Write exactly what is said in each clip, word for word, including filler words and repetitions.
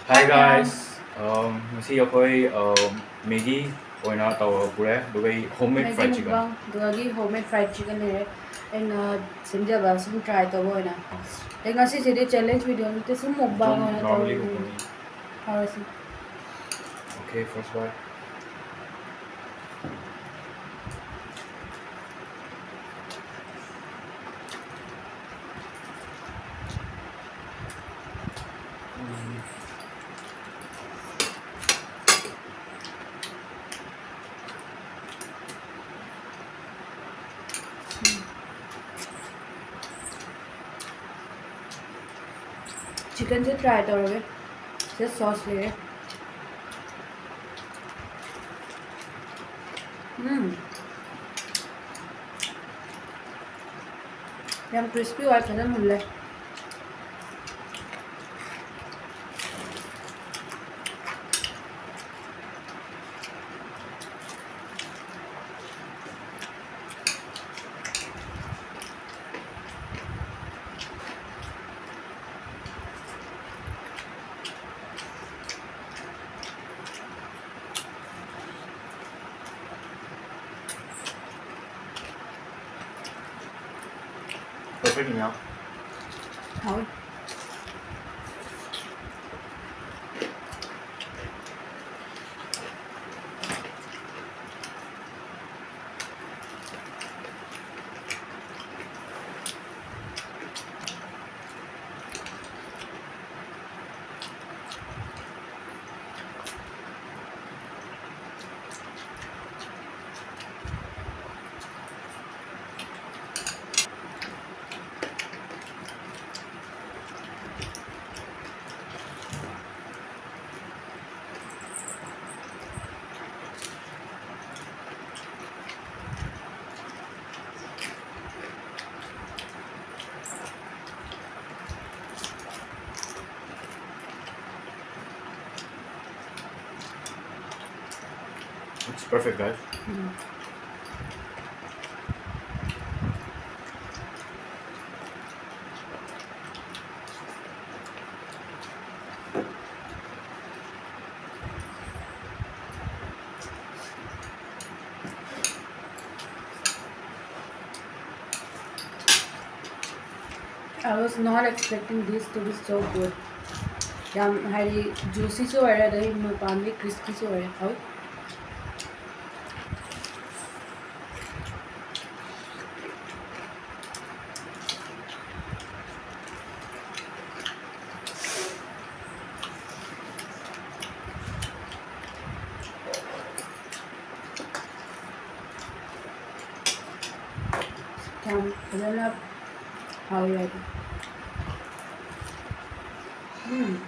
Hi guys, um, ꯉꯁꯤ ꯑꯩꯈꯣꯏ um, Maggi ꯑꯣꯏꯅ ꯇꯧꯔ ꯄꯨꯔꯦ, ꯑꯗꯨꯒ ꯑꯩ homemade Maggi fried chicken. Mukbang, ꯑꯗꯨꯒꯤ homemade fried chicken ꯂꯩꯔꯦ꯫ ꯑꯩꯅ ꯁꯦꯝꯖꯕ ꯁꯨꯝ try ꯇꯧꯕ ꯑꯣꯏꯅ꯫ ꯑꯗꯩ ꯉꯁꯤꯁꯤꯗꯤ challenge video ꯅꯠꯇꯦ, ꯁꯨꯝ mukbang ꯑꯗꯨꯝ ꯑꯣꯏꯅ normally ꯇꯧꯔꯤꯅꯦ꯫ Home ꯍꯥꯎꯔꯁꯤ꯫ Okay, first bite. Chicken ꯁꯦ try ꯇꯧꯔꯒꯦ꯫ ꯁꯤꯗ sauce ꯂꯩꯔꯦ꯫ ꯎꯝ꯫ ꯌꯥꯝ crispy ꯑꯣꯏ, ꯐꯖꯅ ꯃꯨꯜꯂꯦ꯫ Perfect ꯅꯤꯅ꯫ ꯍꯥꯎꯋꯤ꯫ It's perfect, guys. Um. I was not expecting this to be so good. ꯌꯥꯝ ꯍꯥꯏꯗꯤ ꯖꯨꯁꯤꯁꯨ ꯑꯣꯏꯔꯦ, ꯑꯗꯩ ꯃꯄꯥꯟꯗꯤ ꯀ꯭ꯔꯤꯁꯄꯤꯁꯨ ꯑꯣꯏꯔꯦ꯫ ꯍꯥꯎ꯫ ꯌꯥꯝ ꯐꯖꯅ ꯍꯥꯎꯋꯦ ꯍꯥꯏꯗꯤ꯫ ꯎꯝ꯫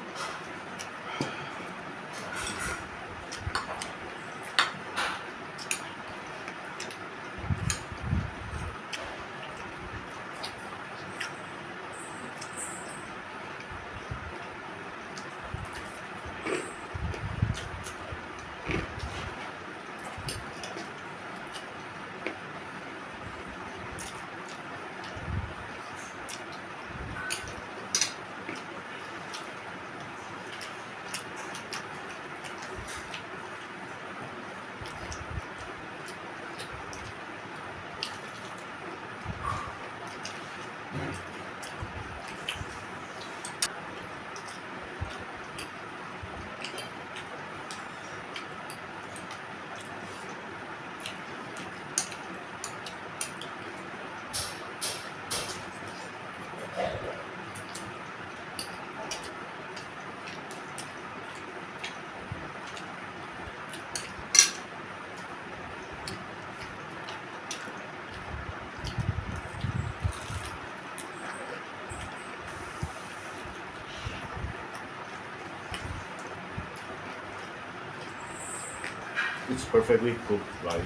It's perfectly cooked, right?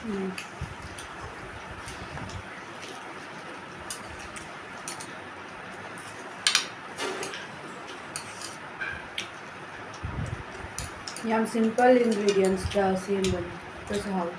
ꯎꯝ꯫ ꯌꯥꯝ simple ingredientsꯇ ꯁꯦꯝꯕꯅꯤ, ꯑꯗꯨꯁꯨ ꯍꯥꯎꯋꯤ꯫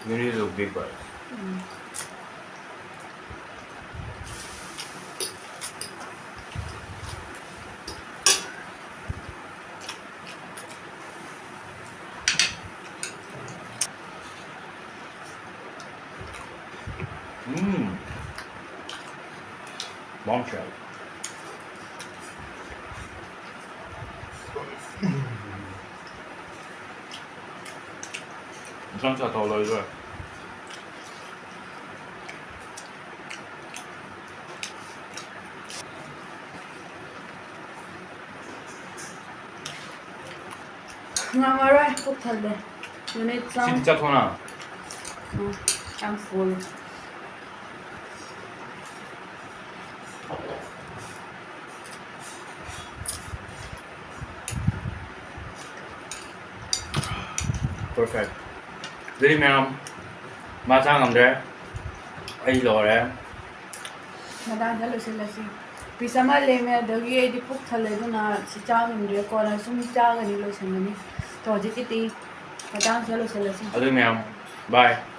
You need to big bite. Mm. Bombshell. ꯏꯟꯁꯥꯡ ꯆꯥꯊꯣꯛ ꯂꯣꯏꯗꯣꯔꯦ꯫ ꯉꯝꯃꯔꯣꯏ, ꯄꯨꯛ ꯊꯜꯂꯦ꯫ ꯃꯤꯅꯤꯠ ꯆꯥꯝ-, ꯁꯤꯗꯤ ꯆꯥꯊꯣꯛꯅ꯫ ꯎꯝ, I'm full. Perfect. ꯑꯗꯨꯗꯤ ꯃꯌꯥꯝ, ꯃꯥ ꯆꯥ ꯉꯝꯗ꯭ꯔꯦ, ꯑꯩ ꯂꯣꯏꯔꯦ꯫ ꯃꯇꯥꯡꯗ ꯂꯣꯏꯁꯤꯜꯂꯁꯤ꯫ Piece ꯑꯃ ꯂꯦꯝꯃꯦ, ꯑꯗꯒꯤ ꯑꯩꯗꯤ ꯄꯨꯛ ꯊꯜꯂꯦ, ꯑꯗꯨꯅ ꯁꯤ ꯆꯥ ꯉꯝꯗ꯭ꯔꯦ, ꯀꯣꯟꯅ ꯁꯨꯝ ꯆꯥꯒꯅꯤ, ꯂꯣꯏꯁꯤꯟꯒꯅꯤ꯫ ꯑꯗꯣ ꯍꯧꯖꯤꯛꯀꯤꯗꯤ ꯃꯇꯥꯡꯁꯤꯗ ꯂꯣꯏꯁꯤꯜꯂꯁꯤ꯫ ꯑꯗꯨꯗꯤ ꯃꯌꯥꯝ, bye꯫